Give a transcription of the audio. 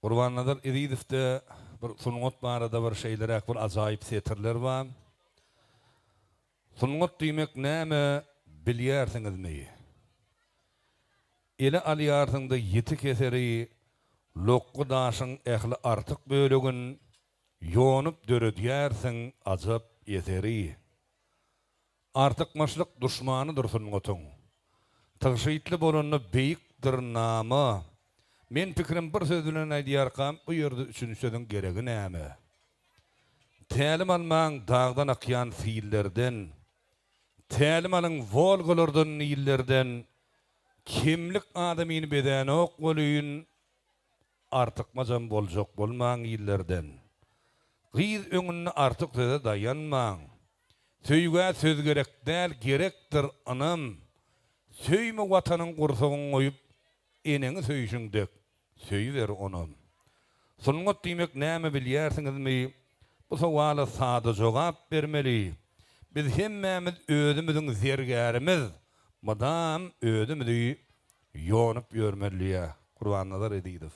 Gurbannazar Ezizowda bir sungat barada bir şeýleräk bir ajaýyp setirler bar. Sungat diýmek näme bilýärsiňizmi? Ele alýarsyň-da ýiti keseri, lokgy daşyň ähli artyk bölegin ýonup döredýärsiň ajap eseri. Artykmaçlyk duşmanydyr sungatyň. Tygşytly bolanda beýikdir nama. Men pikirim bir söz bilen aýdýarkam, bu ýerde üçünji sözüň geregi näme? Tälim almaň dagdan akýan sillerden, Tälim alyň Wolgalardan, Nillerden, Kemlik adamyny bezänok welin, Artykmajam boljak bolmaň illerden. Gyz öňünde artyk söze daýanmaň. Söýgä söz gerek däl, gerekdir ynam. Söýme Watanyň gursagyň goýup, eneňi söýşüň dek, söýüber onam. Sungat diýmek näme bilýärsiňizmi? Bu sowala sada jogap bermeli. Biz hemmämiz özümiziň zergärimiz, mydam özümizi Ýonup ýörmeli diýýär Gurbannazar Ezizow.